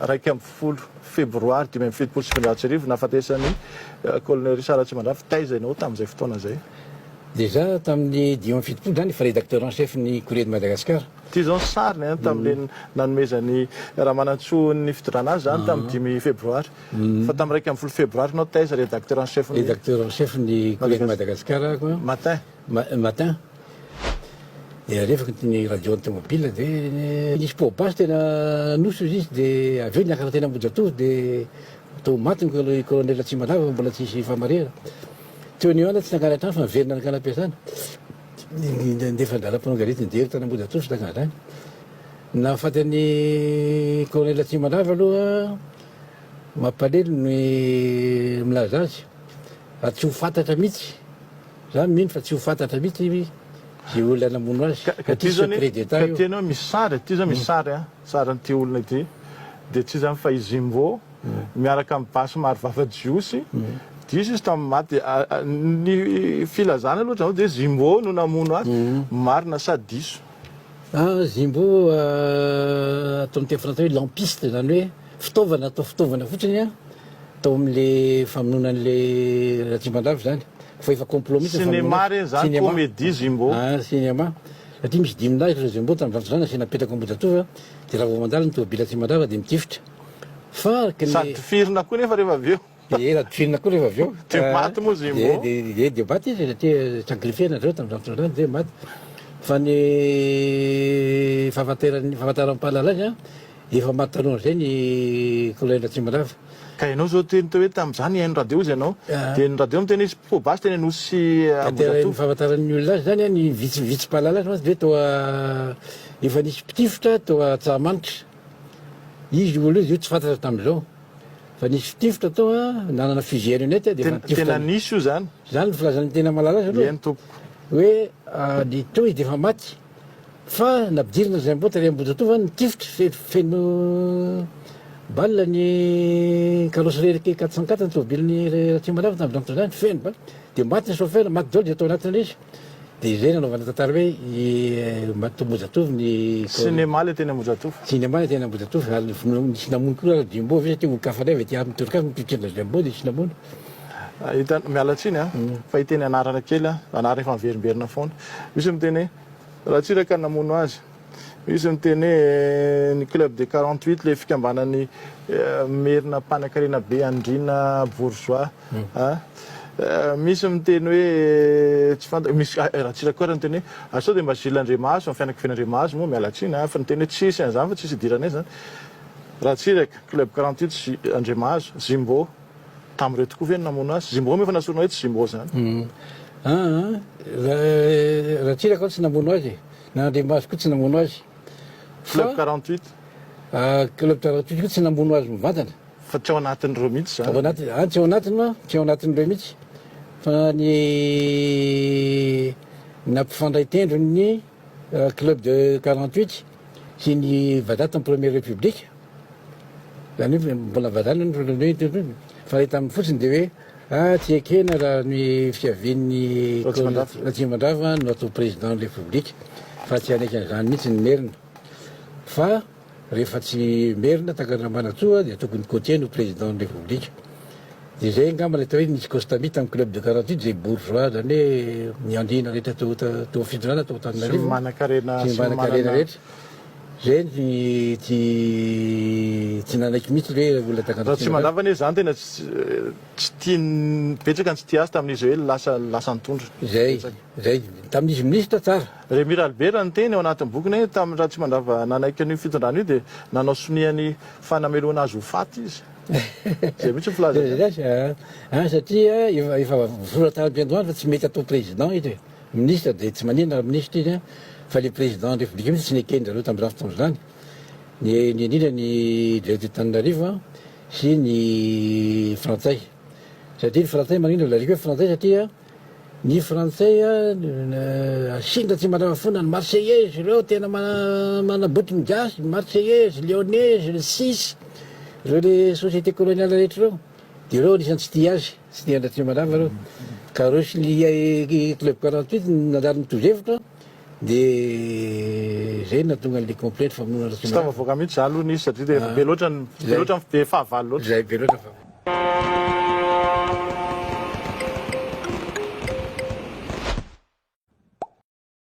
11 febroary 1975 nahafatesan'ny Colonel Richard Ratsimandrava, taiza ianao tamin'izay fotoana izay? Dia za tamin'ny 75 zany efa rédacteur en chef ny Courrier de Madagascar. Ity izao ny sariny an, tamin'ilay nanomezan'i Ramanantsoa ny fitondrana azy izany tamin'ny 5 febroary. Fa tamin'ny 11 febroary ianao taiza rédacteur en chef ny. Rédacteur en chef ny Courrier de Madagascar aho. Matin. Matin. Dia alefako ny radio ny tomobile dia nisy poa-basy tena Anosy hozy izy dia avy eo niakatra teny Ambohijatovo dia toa maty ny colonel Ratsimandrava mbola tsisy fahamarihana. Teo anio ihany aho tsy nankany an-trano fa niverina nankany am-piasana. Nandefa andalam-panao gazety nijery tany Ambohijatovo sy nankany an-trano. Nahafaty an'i colonel Ratsimandrava aloha mampalahelo ny milaza azy fa tsy ho fantatra mihitsy. Za mino fa tsy ho fantatra mihitsy ze olona namono azy Ka ty satria zany secret d'etat ka io. ty enao misy sary ty zao misy sary an, sarin'ity olona ity dia tsy iza zany fa i Zimbo miaraka amin'ny basy marovava jiosy, diso izy tamin'ny maty dia ny filazana aloha hatramin'izao dia Zimbo no namono azy, marina sa diso? Ah Zimbo atao amin'ny teny frantsay hoe lampiste zany hoe fitaovana atao fitaovana fotsiny an, tao amin'le famonoana an'le Ratsimandrava zany. Fa efa complot mihitsy ny famonoana Cinéma re zany Cinéma. comédie Zimbo. Ah cinéma. Satria misy dimy lahy ireo Zimbo tamin'izany fotoana izany nasiana petaka Ambohijatovo dia raha vao mandalo ny tomobil Ratsimandrava dia mitifitra. Fa araka ny Sady tifirina koa nefa rehefa avy eo. Dia raha tifirina koa rehefa avy eo. Dia maty moa Zimbo. Dia dia dia maty izy satria sacrifier nareo tamin'izany fotoana izany dia maty. Fa ny fahafanteran'ny fahafantaran'ny mpahalala azy an, efa maty talohan'izay ny colonel Ratsimandrava. Ka ianao zao teny teo hoe tamin'izany nihaino radio izy ianao, dia ny radio miteny hoe poa-basy teny Anosy Ambohijatovo. Ny fahafantaran'ny olona azy izany an, ny vitsivitsy mpahalala azy mantsy dia toa efa nisy mpitifitra tao Antsahamanitra. Izy io olona io tsy fantatra tamin'izao. Fa nisy mpitifitra tao an, nanana fusil à lunette dia efa nitifitra. Tena nisy io izany? Izany ny filazan'ny tena mahalala azy aloha. Eny tompoko. Hoe ny teo izy dia efa maty. Fa nampidirina Jumbo tary Ambohijatovo any nitifitra fe feno balle ny carrosserie 404 ny tomobilin'i Ratsimandrava tamin'izany fotoana izany feno balle dia maty ny chauffeur maty daholo izay tao anatin'ilay izy dia izay nanaovana tantara hoe i maty tao Ambohijatovo ny Cinéma ilay teny Ambohijatovo. Cinéma ilay teny Ambohijatovo ary nisy namono koa ary Jumbo avy eo satria olon-kafa indray avy aty amin'ny Turquie nitifitra Jumbo dia nisy namono. Hita, miala tsiny an, fa hiteny anarana kely aho, anarana efa miverimberina foana. Misy miteny hoe Ratsiraka no namono azy. Misy miteny hoe ny club des 48 le fikambanan'ny merina mpanakarena be andriana bourgeois a. Misy miteny hoe tsy fantako, misy Ratsiraka koa ary niteny hoe ary sao dia mba Gilles Andriamahazo, ny fianakaviana Andriamahazo moa miala tsiny a, fa niteny hoe tsisy an'izany fa tsisy idiranay izany. Ratsiraka, club 48, Gilles Andriamahazo, Zimbo. Tamin'ireo tokoa ve no namono azy? Zimbo moa efa nasorina hoe tsy Zimbo izany. Aa, Ratsiraka tsy namono azy e, na Andriamahazo koa tsy namono azy. Club 48. Club 48 koa tsy namono azy mivantana. Fa tsy ao anatin'ireo mihitsy izany. Ao anaty, ah, tsy ao anatiny ma, tsy ao anatin'ireo mihitsy. Fa ny nampifandray tendro ny Club de 48 sy ny vazaha tamin'ny première république. Zany hoe mbola vazaha aloha ny filoha fa raha hita aminy fotsiny dia hoe ah tsy ekena raha ny fiavian'ny Ratsimandrava no atao président ny république fa tsy hanaiky an'izany mihitsy ny Merina fa rehefa tsy Merina tahaka an'i Ramanantsoa dia tokony Côtier no président ny république dia izay angamba ny atao hoe nisy Costami tamin'ny club de 48 izay bourgeois zany hoe ny andriana rehetra teo teo amin'ny fitondrana tao Antananarivo sy ny manankarena sy ny manankarena rehetra. Zay ny tsy tsy nanaiky mihitsy hoe olona takandro Ratsimandrava anie zany tena tsy tsy tiany betsaka ny tsy tia azy tamin'izy hoe lasa lasa nitondra. Zay zay tamin'izy minisitra tsara. Rémi Ralibera niteny ao anatin'ny bokiny hoe tamin'ny Ratsimandrava nanaiky an'io fitondrana io dia nanao sonia ny fanamelohana azy ho faty izy. Zay mihitsy ny filazany azy. An satria efa efa voasoratra tany am-piandohana fa tsy mety atao président izy e. Minisitra dia tsy maninona raha minisitra izy an, fa le président ny république mihitsy tsy neken zareo tamin'izany fotoana izany, ny ny indrindra ny directeur Tananarivo an, sy ny frantsay, satria ny frantsay maninona lazaiko hoe frantsay satria ny frantsay an asiana tsy mandrava foana ny marseillais ireo tena manabotry ny gasy, ny marseillais, lyonnais, ny sisy, ireo le société coloniale rehetra ireo. Dia ireo anisan'ny tsy tia azy, tsy tia an-dRatsimandrava ireo. Ka ireo sy ny Club 48 no nanjary nitovy hevitra. De zay no nahatonga an'le complet famonoana Tsy Ratsimandrava. tafavoaka mihitsy za aloha nisy satria dia efa be loatra ny be loatra ny be fahavalo loatra. Zay be loatra fa.